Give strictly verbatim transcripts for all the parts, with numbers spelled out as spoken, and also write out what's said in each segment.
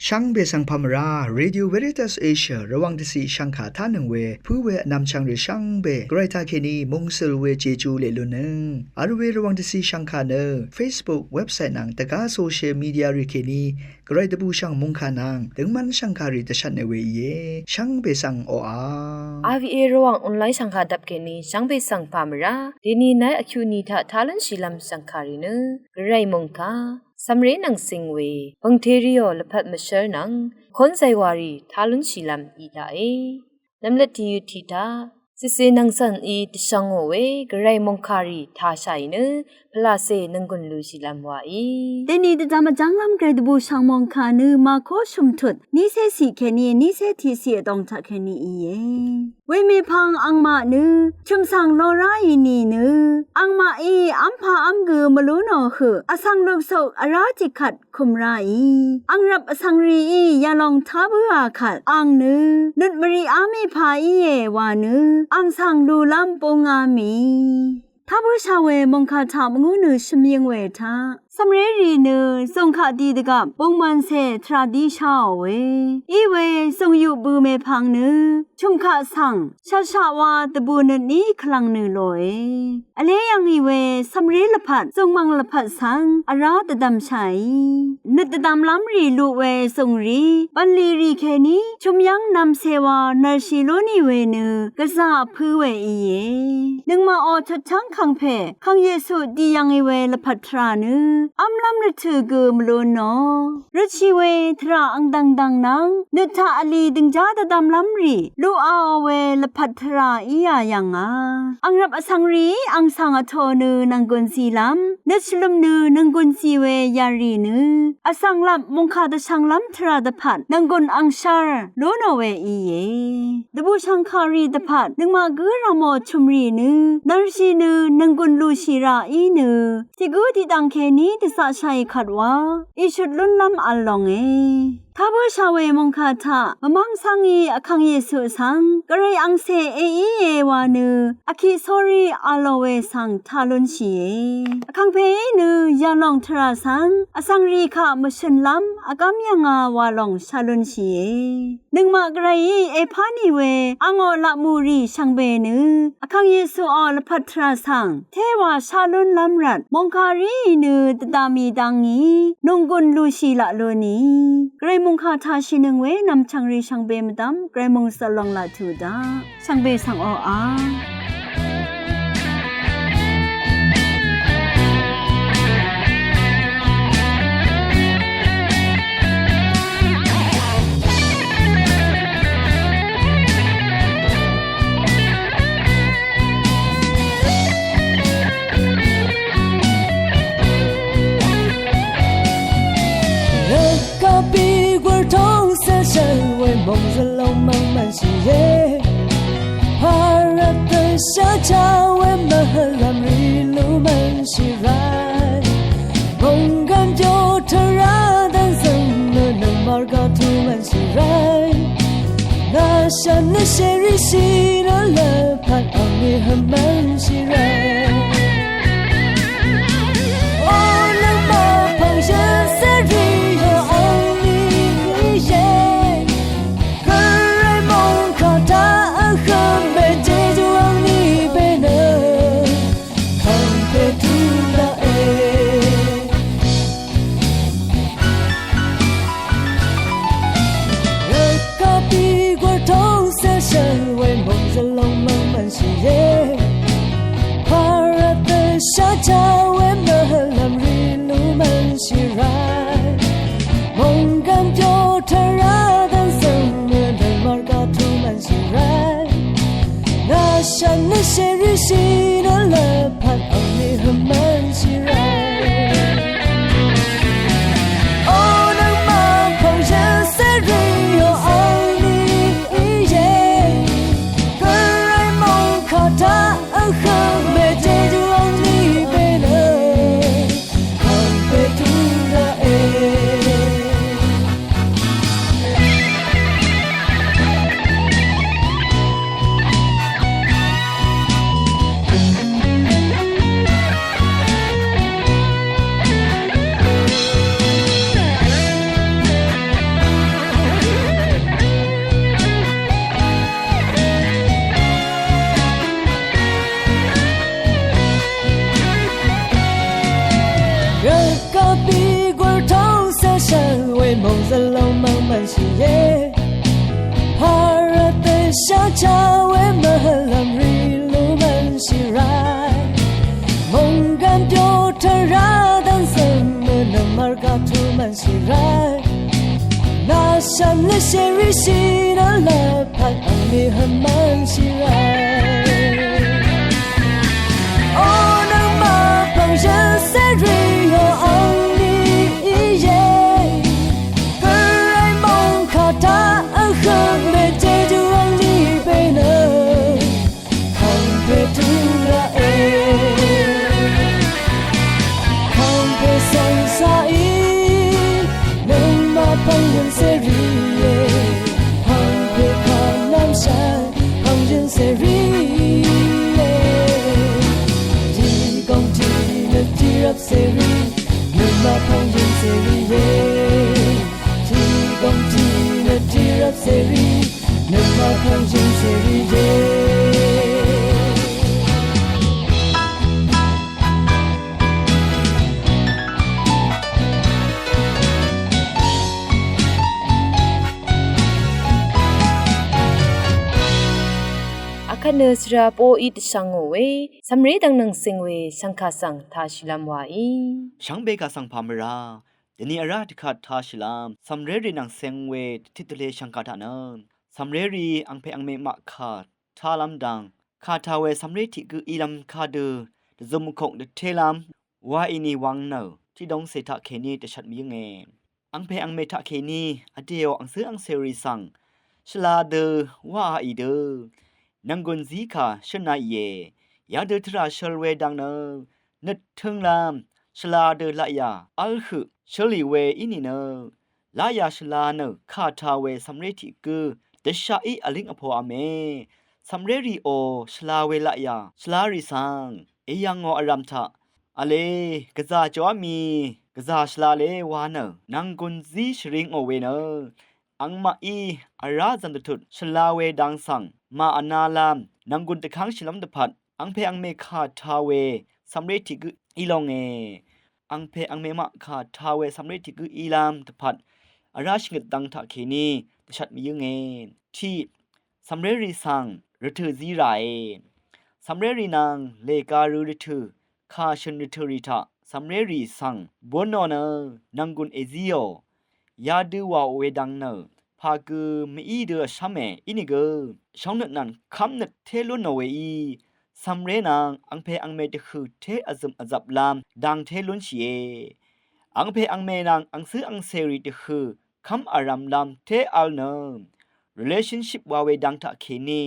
Shvngbe svng pà mvrá, Radio Veritas Asia Rvwàng dvciq shvngkà tánøng we pǿ we vnvmchvng rì shvngbe Gvray taqkèní mungsøl we Jeju leq lunnøng vl we Rvwàng dvciq shvngkà nø Facebook, website nvng dvgá social media rì kèní Gvray dvbùshv̀ng mòngkà nvng døngmv́n shv̀ngkàrì dvshvtne we íe. Shvngbe svng oqà. RVA Rvwàng online shv̀ngkà dvp kèní shvngbe svng pà mvrá. Dèní nai vkyuqni taq tá lúnshìlv́m shv̀ngkàrì nø Gvray mòngkà cv̀mré nvng cing we pv̀ngteriò lvpat mvshv́r nvng kónzay warì tá lúnshìlv́m í taqe. Nvmløt tìyøt tiq taq cìcè nvng cv̀n í dvshvngò we Gvray mòngkàrì tāshàì nø pvlacè nvnggùn lúshìlv́m waí. Dèní dvdvm vjv́nglv́m Gvray dvbùshv̀ng mòngkà nø Màko shø̀mtut nícé ciq kèní nícé tiqciq vdòng taqkèní íe. Wemèpvng angmaq nø chø̀m svng lo ráì nìnø angmaqí v́mpav́m gø mvlú nò høq vsvng lupsuk vrá tiqkvt kùm ráì. Àng rvp vsvng rìí yalòng tá bǿà kvt àng nø nøt mvriqá mèpà íe wa nø àng svng lùlv́m búngá mì. Tá bǿshà we mòngkà taq mvngú nø shø̀myøng we taq cv̀mré rì nø zùng kaq di dvgvp bungmv̀ncè tvrà dí sháò we. Iwe zùng yuq bø̀ mèpvng nø chø̀m kaq svng shvtshaq wa dvbù nøt ní kvlv̀ng nø lòe. Vlé yv̀ngì we cv̀mré lvpat zùng mv̀ng lvpat svng vrá dvdv̀mshàì. Nøt dvdv̀mlv́m rì luq we zùng rì bv̀nlì rì kèní chø̀myv́ng nv̄mcè wa nv̀rshì lú nì we nø gvzà vpǿ we íe. Nøngmaqò tøtchv́ng kàngpè Vkàng Yesu dì yv̀ngì we lvpat tvrà nø v́mlv́m rvtø̀ gø mvlún nò røtshì we tvrà ang dv̀ngdv̀ng nvng nøt taq vlì dø̀ngjá dvdvmlv́m rì luqaò we lvpat tvrà í yà yv̀ngà. Àng rvp vsvng rìí àng svng vtō nø nv̀nggùn zìlv́m nøt shvlø̀m nø nv̀nggùn zì we yarì nø vsvng lap mòngkà dvshvnglv́m tvrà dvpvt nv̀nggùn angshv́r lú nò we íe. Dvbùshv̀ngkàrì dvpvt nøngmaq gǿ ràmò chø̀mrì nø nv̀rshì nø nv̀nggùn lùshì rà í nø tiq gǿ tiqdv̀ng kèní dvzaqshàì kvt wa ìshøt lúnlv́m v̄l longe. Tá bǿshà we mòngkà taq mvmv́ng cv́ngí Vkàng Yesu svng Gvray angcè èíe wa nø vkiq sórí v̄l lò we svng tā lúnshìe. Vkàngpèí nø yalòng tvrà svng vsvng rì kaq mvshø̀nlv́m vgv́m yv̀ngà wa lòng shá lúnshìe. Nøngmaq Gvrayí èpá nì we angò laqmù rì shvngbe nø Vkàng Yesuò lvpat tvrà svng téwa shá lúnlv́m rvt mòngkà rìí nø dvdv̀m mì dvngí nònggùn lùshì laq lú nì. Gvray mòngkà taq shìnøng we nv̀mchv̀ng rì shvngbe mvdv́m Gvray mòngsøl lòng laq tuq daq. Shvngbe svng oqà. Rvkapí gurtóng céshv́l we mòngzø̀l lòng mvng mv̀nshìe. Pàrvt dvsháchá we mvhø̀lv̀m rì lú mv̀nshì ràe. Mònggv̀n pyo tvrá dv́nzø̀ng nø nøngmaq rvgaq tù mv̀nshì ràe. Nashv̀n nø shèríshì nø lvpat angni hømv̀nshì ràe. O nøngmaq pv̀ng shø̀n cèrì yø angni íe. Gvray mòngkà taq vhø̄m we Jejú angni pè nø kàngpè tù daqe. Rvkapí gurtóng céshv́l we mòngzø̀l lòng mvng mv̀nshìe. Pàrvt dvsháchá we mvhø̀lv̀m rì lú mv̀nshì ràe. Mònggv̀n pyo tvrá dv́nzø̀ng nø nøngmaq rvgaq tù mv̀nshì ràe. Nashv̀n nø shèríshì nø lvpat angni hømv̀nshì ràe. O nøngmaq pv̀ng shø̀n cèrì yø angni íe. Gvray mòngkà taq vhø̄m we Jejú angni pè nø kàngpè tù daqe. Shachá we mvhvlvm rì lú mvnshì rá. Mònggv̀n pyo tvrá dv́ng svng mø̀nø̀m mvrga tū mvnshì rá. Nà shv̀m lvshèrí shì nv́n lvpat angni hvmv́ngshì rá. O nøngmaq pv̀ng shø̀n sèrí yò angni íe. Gvray mòngkà taq vhø̄m mèjejú angni pè nø. Kàngpè tū raqe. Kàngpè svng saqí. Nøngmaq pv̀ng yø̀n sèrí íe. Kàngpè kà nv́m shv̀n pv̀ng yø̀n sèrí íe. Tiq gòng tiq nø tiq rvp sèrí. Nøngmaq pv̀ng yø̀n sèrí íe. Tiq gòng tiq nø tiq rvp sèrí. Nøngmaq pv̀ng yø̀n sèrí íe. Akvt nø svra poqí dvshvngò we, cv̀mré dvng nvngsing we shv̀ngkà svng tāshìlv́m waí. Shvngbe kà svng pà mvrá, dvni vrá dvkvt tāshìlv́m, cv̀mrérì nvngsing we dvtit dvle shv̀ngkà taq nø, cv̀mrérì angpè angmè maq kà tālv́m dang, kà tā we cv̀mré tiq gǿ ílv́m kadø, dvzøm vkok dvtélv́m, wa ìni wang nø, tiqdongcè taqkèní dvshvt mvyǿnge. Angpè angmè taqkèní, vdèò angcǿ angcèrì svng, shvla dø, wáā ì dø, nv̀nggùn zí kà shǿnā ìe, yadø tvrà shøl we dang nø, nøt tǿnglv́m, shvla dø laqyà, v́l høq, shølì we í nìnø, laqyà shvla nø, kà tā we cv̀mré tiq gǿ, dvshaqí vlíng vpòv̄me, cv̀mrérìò, shvla we laqyà, shvlarì svng, èyv̀ngò vrv̀m taq, v̄le, gvzà jòá mì, gvzà shvla le wa nø, nv̀nggùn zí shvringò we nø, angmaqí, vrá zv̀n dvtut, shvla we dang svng, màvnalv́m, nv̀nggùn dvkv́ngshìlv́m dvpvt, angpè angmè kà tā we, cv̀mré tiq gǿ í longe. Angpè angmè maq kà tā we cv̀mré tiq gǿ ílv́m dvpvt, vrá shvngøt dang taqkèní, dvshvt mvyǿnge. Tiq, cv̀mrérì svng, rvtø̀ zí ràe. Cv̀mrérì nvng, lèga rø rvtø̀, kà shø̀n rvtø̀rì taq, cv̀mrérì svng, búnò nø, nv̀nggùn èzíò. Yadø wàò we dang nø, pà gø mví dø vshv́me, ínìgø, shóngnøt nvng kv́mnøt té lúnò weí, cv̀mré nvng angpè angmè dvhø̀ té vzø̀m vzvplv́m dang té lúnshìe. Angpè angmè nvng angcǿ angcèrì dvhø̀ kv́m vrv̄mlv́m té v̄l nø, relationship wa we dang taqkèní,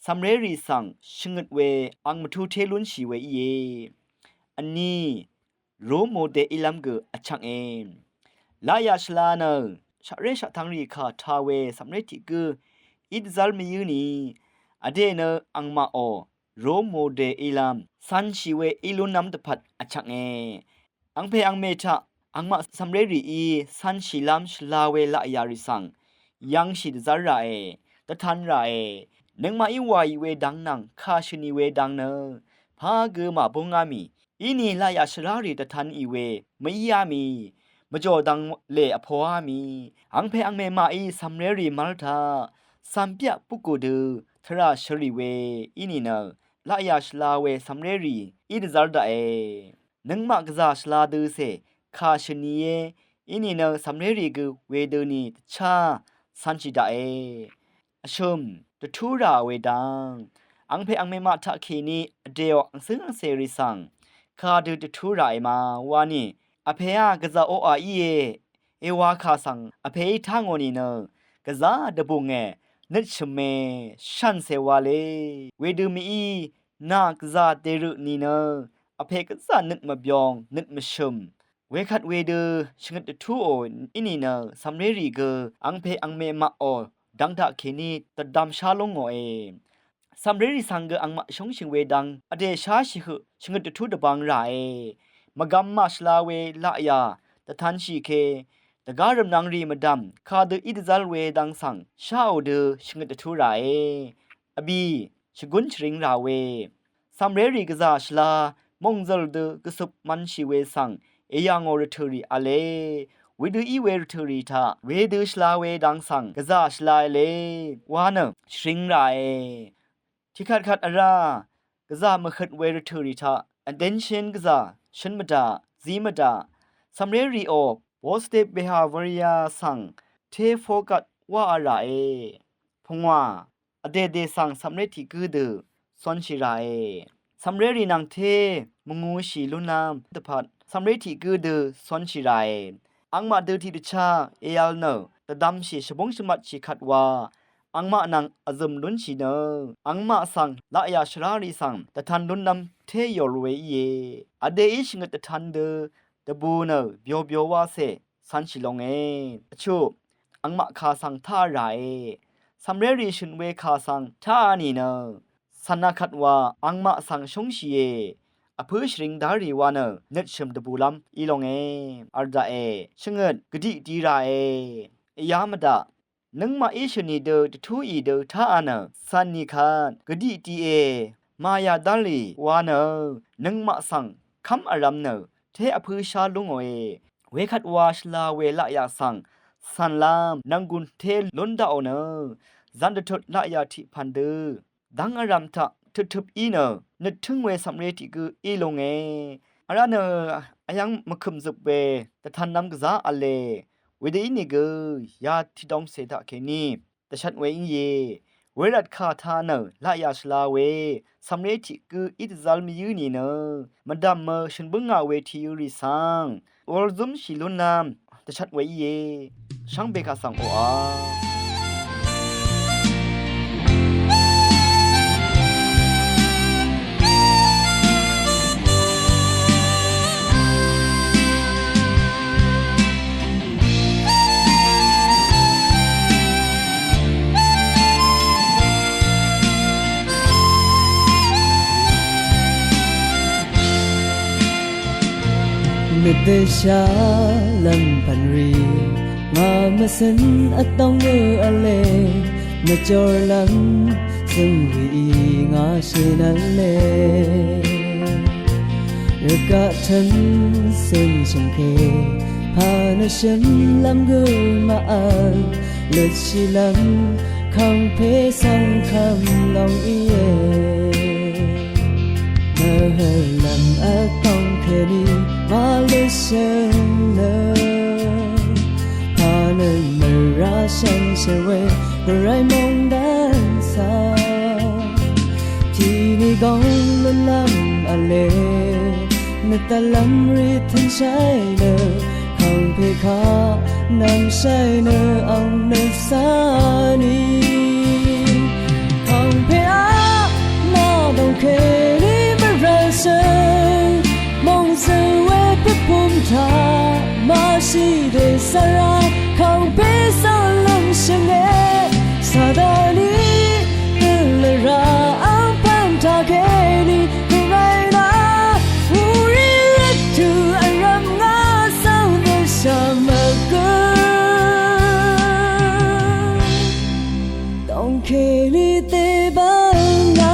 cv̀mrérì svng shvngøt we ang mvtú té lúnshì we íe. Vní, role model ílv́m gø vchvnge. Laqyà shvla nø, shaqré shaqtvngrì kà tā we cv̀mré tiq gǿ, í dvzv́r mvyǿ ni, vdè nø angmaqò, role model ílv́m, cv̄nshì we í lúnlv́m dvpvt vchvnge. Angpè angmè taq, angmaq cv̀mrérìí, cv̄nshìlv́m shvla we laqyà rì svng, yv̄ngshì dvzv́r ràe, dvtan ràe, nøngmaqí wàì we dang nvng, kà shø̀nì we dang nø, pà gø màbúngá mì, íni laqyà shvrárì dvtan ì we, mvíá mì, mvjò dang lè vpoá mì, angpè angmè maqí cv̀mrérì mv́l taq, cv̀mbyaq bukù dø, tvrà shølrì we, í nìnø, laqyà shvla we cv̀mrérì, í dvzv́r daqe. Nøngmaq gvzà shvla døcè, kà shø̀n nìe, í nìnø cv̀mrérì gø wedøni dvchá cv̄nshì daqe. Vshø̀m, dvtú rà we dang. Angpè angmè maq taqkèní vdèò angcǿng angcèrì svng. Kadø dvtú ràe ma wani. Vpèá gvzà oqà íe. Èwā kà svng vpèí tá ngò nìnø. Gvzá dvbùnge. Nøt shø̀me. Shàncè wale. Wedø mìí. Nà gvzà dèrø nìnø. Vpè gvzà nøt mvbyong. Nøt mvshø̀m. Wekvt wedø shvngøt dvtúò í nìnø cv̀mrérì gø angpè angmè maqò dvng taqkèní dvdvm shá lú ngòe. Cv̀mrérì svng gø angmaq shóngshø̀ng we dvng vdè sháshì høq shvngøt dvtú dvbvng ràe. Mvgvm màshvla we laqyà dvtanshì ke dvgá rv̀mnvng rì mvdv̀m kadø í dvzv́l we dvng svng sháò dø shvngøt dvtú ràe. Vbì shvgún shvring rà we. Cv̀mrérì gvzà shvla mòngzø̀l dø gvsøp mv̄nshì we svng èyà ngò rvtø̀rì v̄le. Wedø í we rvtø̀ rì taq wedø shvla we dang svng gvzà shvla le wa nø shvring ràe. Tiqkvtkvt vrá gvzà mvhøt we rvtø̀ rì taq vdv́nshǿn gvzà shǿn mvdaq, zí mvdaq, cv̀mré rìò positive behavior svng té focus wáā ràe. Pungwà, vdèdè svng cv̀mré tiq gǿ dø cúnshì ràe. Cv̀mré rì nvng té mvngūshì lúnlv́m dvpvt cv̀mré tiq gǿ dø cúnshì ràe. Angmaq dø tiqdvchá èv̄l nø dvdvmshì shvbúng shvmvtshì kvt wa angmaq nvng vzø̀m lúnshì nø angmaq svng laqyà shvrá rì svng dvtan lúnlv́m té yòr we íe. Vdèí shvngøt dvtan dø dvbù nø byobyo wacè cv̄nshì longe. Vchuq, angmaq kà svng táā ràe. Cv̀mré rì shø̀n we kà svng táā nìnø cv̀na kvt wa angmaq svng shúngshìe. Vpǿ shvring dá rì wa nø nøtshø̀m dvbùlv́m í longe. V̄l daqe, shvngøt gvdiq di ràe. Vyá mvdaq, nøngmaqí shø̀nì dø dvtúì dø táā nø cv̀n nì kvt gvdiq diqe. Màyà dv́lrì wa nø nøngmaq svng kv́m vrv̄m nø té vpǿ shá lú ngòe. Wekvt wa shvla we laqyà svng cv̀nlv́m nv̀nggùn té lún daqò nø zv̀n dvtut laqyà tiq pv̀n dø dv́ng vrv̄m taq tøptøp í nø nøttǿng we cv̀mré tiq gǿ í lunge. Vrá nø vyv́ng mvkø̀m zøp we dvtanlv́m gvzá v̄le. Wedø ínìgø ya tiqdongcè taqkèní dvshvt we íe. Wervt kà taq nø laqyà shvla we cv̀mré tiq gǿ í dvzv́l mvyǿ nìnø mvdv̀mø shø̀n bǿngà we tìyø rì svng wur zúmshì lúnlv́m dvshvt we íe. Shvngbe kaq svng oqà Nøt dø sha lv̀m pv̀n rì ngà mvcø̀n vtóng ø v̄le, nvjorlv́m zø̀ng rì ngà shø̀n v̄le. Rvgaq tø̄n cø̀n shø̀ngke pà nø shø̀nlv́m gø màvl, løtshìlv́m kàngpè svng kv̀m long íe. Mvhø̀lv́m vtóng kèní màløtshø̀n nø pà nø mvrá shvngshø̀n we gvray mòngdàn svng tìní góng lúnlv́m v̄le. Nøt dvlv́m rì tø̄nshàì nø kàngpè kaq nv̀mshàì nø ang nøt cà nì. Kàngpè aq, nà dòng kèní mvrv̀lshø̀ng mòngzø̀l we pvpùm taq màshì dèzvra kàngpè svng lv̀ngshø̀nge. Sataní dø lvra angpv̀n taq kèní gvray nà wurì rvt tø vrv̀m ngà svng dø shvmvgø dòng kèní dèbv̀n ngà.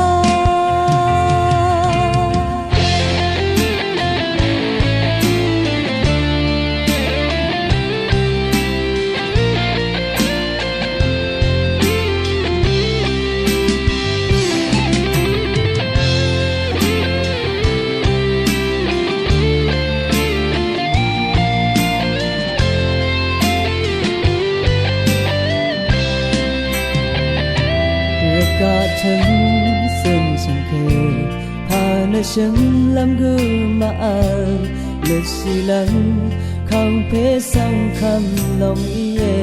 Rvgaq tø̄n cø̀n shø̀ngke pà nø shø̀nlv́m gø màvl, løtshìlv́m kàngpè svng kv̀m long íe.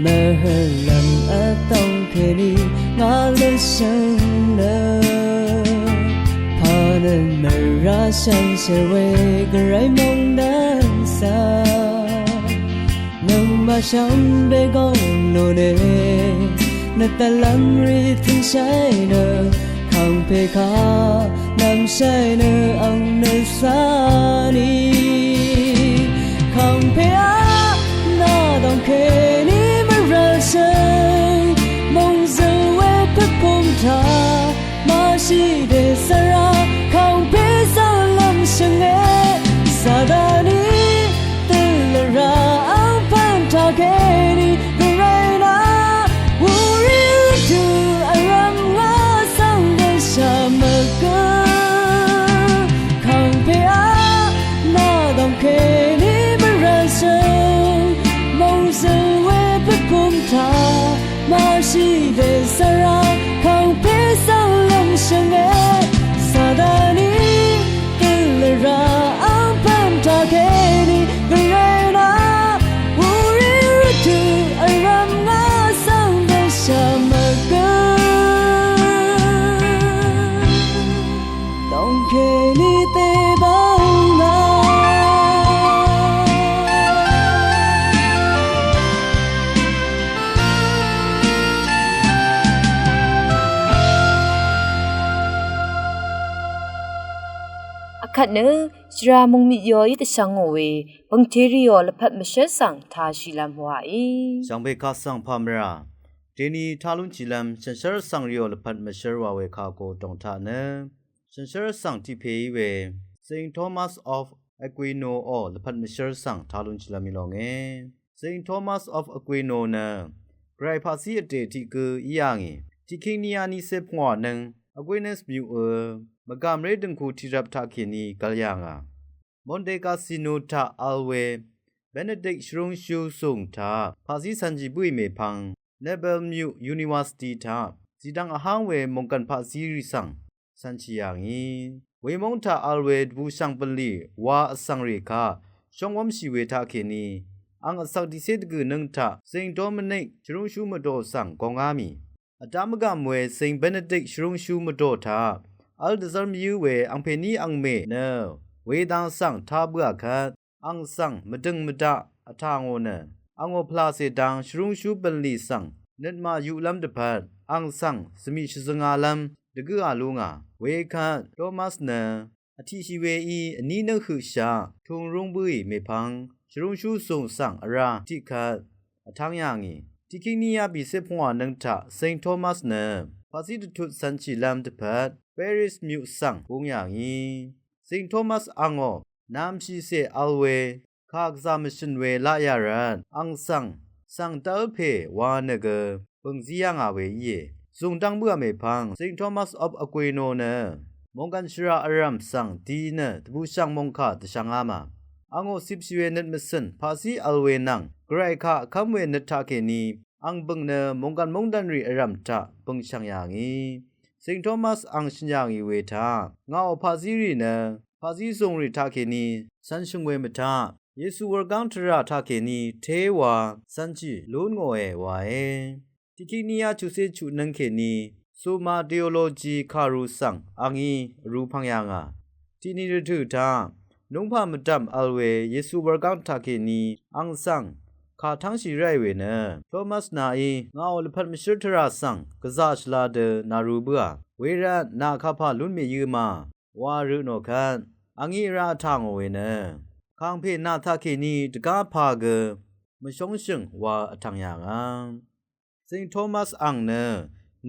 Mvhø̀lv́m vtóng kèní ngà løtshø̀n nø pà nø mvrá shvngshø̀n we gvray mòngdàn svng nøngmaq shvngbe góng lúne. Nøt dvlv́m rì tø̄nshàì nø kàngpè kaq nv̀mshàì nø ang nøt cà nì. Kàngpè aq, nà dòng kèní mvrv̀lshø̀ng mòngzø̀l we pvpùm taq màshì dèzvra kàngpè svng lv̀ngshø̀nge. Sataní Kvt nø shvra mungmit yoí dvshvngò we bø̀ngteriò lvpat mvshv́r svng tāshìlv́m wàí. Shvngbe kaq svng pà mvrà deni tá lúnshìlv́m shànshér vsvng rìò lvpat mvshv́r wa we kà kò dòng taq nø shànshér vsvng tiq pèí we Saint Thomas of Aquino ò lvpat mvshv́r svng tá lúnshìlv́m í lónge. Saint Thomas of Aquino nø Gvray paqzí vdè tiq gǿ í yà ngì. Tiqkíng níyá nícé pungwà nøng Aquinas myuqø mvgàmré døngku tiqrvp taqkèní gv̄l yà ngà. Monte Cassino taq vl we Benedict shvrúngshú zùng taq paqzí cv̄nshì bǿì mèpvng Nebel myuq university taq zìdvng vháng we mònggv̀n paqzí rì svng cv̄nshì yà ngì. Wemóng taq vl we dvbùshv̀ng bv̀nlì wa vsvng rì kaq shóng wv́mshì we taqkèní ang vsvk tiqcé dvgø̀ nøng taq Saint Dominic shvrúngshú mvdò svng gongá mì. Vdá mvgàm we Saint Benedict shvrúngshú mvdò taq v́l dvzv́r mvyǿ we angpèní angmè nø wedang svng tā bøà kvt ang svng mvdø̀ng mvdaq vtà ngò nø angò pvlàcè dang shvrúngshú bv̀nlì svng nøt màyuqlv́m dvpvt ang svng zvmì shvzøngālv́m dvgǿà lú ngà. Wekvt Thomas nø vtiqshì weí vní nøng høqshaq tūng rúng bǿì mèpvng shvrúngshú zùng svng vrá tiqkvt vtv́ng yà ngì. Tiqkíng níyá bìcé pungwà nøng taq Saint Thomas nø paqzí dvtut cv̄nshìlv́m dvpvt Paris myuq svng búng yà ngì. Saint Thomas angò nv̄mshìcè vl we kà gvzà mvshø̀n we laq yà rvt ang svng svng dv́l pè wa nø gø bø̀ngzí yà ngà we íe. Zùng dv́ng bǿà mèpvng Saint Thomas of Aquino nø mònggv̀n shvrà vrv̀m svng di nø dvbùshv̀ng mòngkà dvshvngá mà. Angò cipshì we nøt mvcø̀n paqzí vl we nvng Gvray kaq vkv́m we nøt taqkèní ang bø̀ng nø mònggv̀n móngdv̀n rì vrv̀m taq bø̀ngshv̀ng yà ngì. Saint Thomas ang shø̀n yà ngì we taq ngàò paqzí rì nø paqzí zùng rì taqkèní cv̄nshø̀ng we mvtaq Yesu wurgáng tvrà taqkèní téwa cv̄nshì lún ngòe wae. Tiqkíng níyá chuqcé chuq nøng kèní Summa Theologiae kàru svng angí vrū pv̀ng yà ngà. Tiqni rvtø̀ taq núngpà mvdv̀m vl we Yesu wurgáng taqkèní ang svng kà tv́ngshì ráì we nø Thomas nàí ngàò lvpat mvshǿr tvrà svng gvzà shvla dø nàru bǿà. Wervt nà kapà lún mèyø mà wa rø nò kvt angí vrá vtà ngò we nø kàngpè nà taqkèní dvgá pà gø mvshóngshø̀ng wa vtv̀ng yà ngà. Saint Thomas ang nø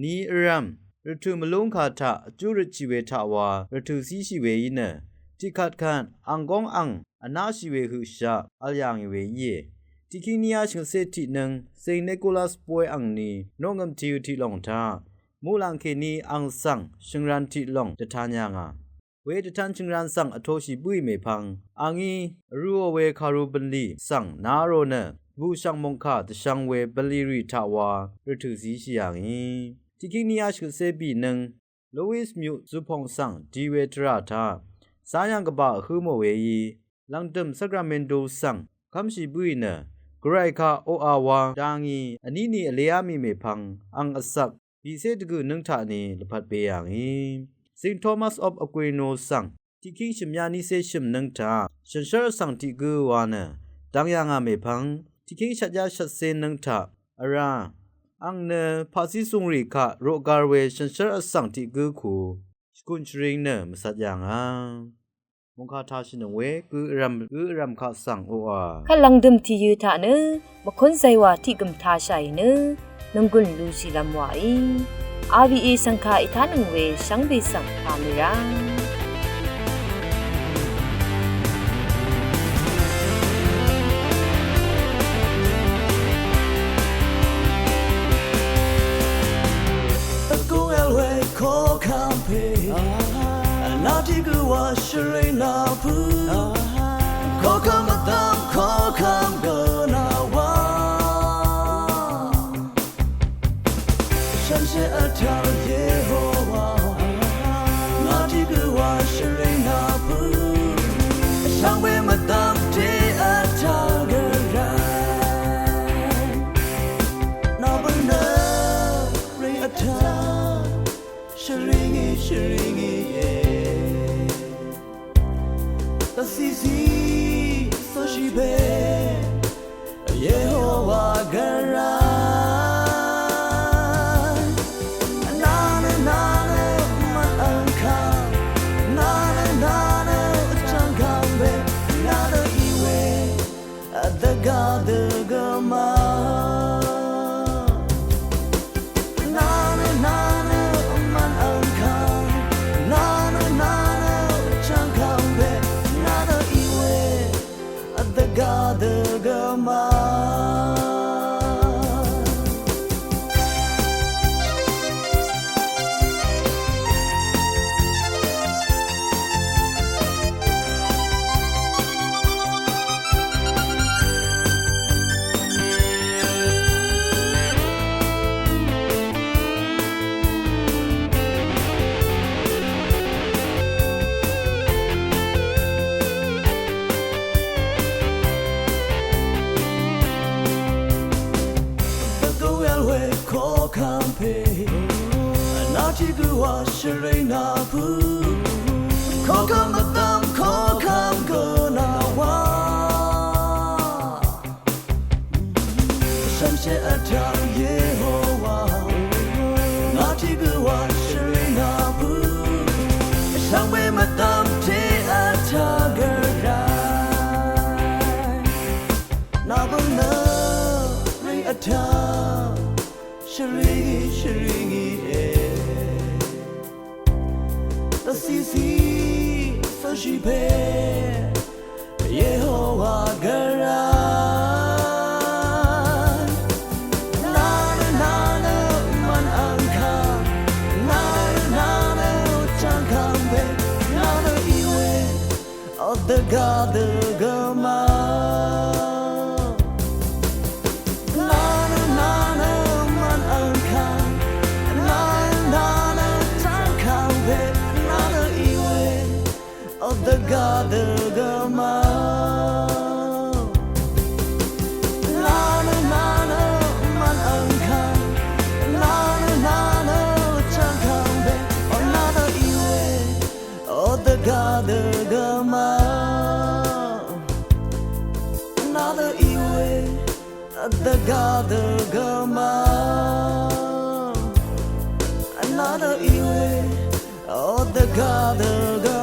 ni vrv̀m rvtø̀ mvlúngkà taq vjú røtshì we taq wa rvtø̀ zíshì we í nø tiqkvt kvt ang góng ang vnáshì we høqshaq vl yà ngì we íe. Tiqkíng níyá shvngøtcé tiq nøng Saint Nicholas bóy angni noqngø̀m tìø tiq lòng taq muqlàng kèní ang svng shø̀ngran tiq lòng dvtan yà ngà. We dvtan shø̀ngran svng vtoshì bǿì mèpvng angí vrūò we kàru bv̀nlì svng na rò nø dvbùshv̀ng mòngkà dvshvng we bv̀nlì rì taq wa rvtø̀ zíshì yà ngì. Tiqkíng níyá shvngøtcé bì nøng Louis myuq zupòng svng di we tvrà taq záyàng gvbà vhǿ mò weí lv̀ngdø̀m Sacramento svng kv́mshì bǿì nø Gvray kaq oqà wa dangì vní ni vleá mì mèpvng ang vsvk bìcé dvgø̀ nøng taq ni lvpat be yà ngì. Saint Thomas of Aquino svng tiqkíng shø̀myá nícé shø̀m nøng taq shànshér vsvng tiq gǿ wa nø dvng yà ngà mèpvng tiqkíng shvtyá shvtcé nøng taq vrá ang nø paqzí zùng rì kaq roqgar we shànshér vsvng tiq gǿ ku shvgùn shvring nø mvcvt yà ngà. Mòngkà tāshìnøng we gø vrv̀m gø vrv̀m kaq svng oqà kvt lv̀ngdø̀m tìyø taq nø mvkún zaywà tiq gø̀m tāshàì nø nònggùn lushìlv́m wàí. R V A shv̀ngkà ètánøng we shvngbe svng pà mì rá. Vgúng vl we koqkv́m pè vná tiq gø wa shvring nà pø̄. Koqkv́m vdv́m koqkv́m gø nà wa. Shànshér vtv́ng Yehowa ngà tiq gø wa shvring nà pø̄. Shvngbe mvdv́m te vtv́ng gø rvt nà bø̄ nø ring vtv́ng shvringí shvringí e. Dvcìcì cv́shì pè Yehowa gvray. Nà nø nà dø gø ma. Nane nane man angka. Nane nane changkang be. Nane iwe. Dvga dø gø ma. Dvgø welwe kokam pe. Nati gø wa shirina pu. Kokam dvdvm kokam gø na wa. Shvmshe vtaq Yehowa. Nati gø wa shirina pu. Shvngbe mvdvm te vtaq gø rai. Nabø nø ri vtaq. Shvri shvri e. Vsisi vsvshi pe. Yehowa gø rai. Nane nane man angka. Nane nane changkang pe. Nane iwe. O dvga dø gø ma. Nane nane man angka. Nane nane changkang pe. Nane iwe. O dvga dø gø ma. Nane nane man angka. Nane nane changkang pe. O nane iwe. O dvga dø gø ma. Nane iwe. O dvga dø gø ma. Nane iwe. O dvga dø gø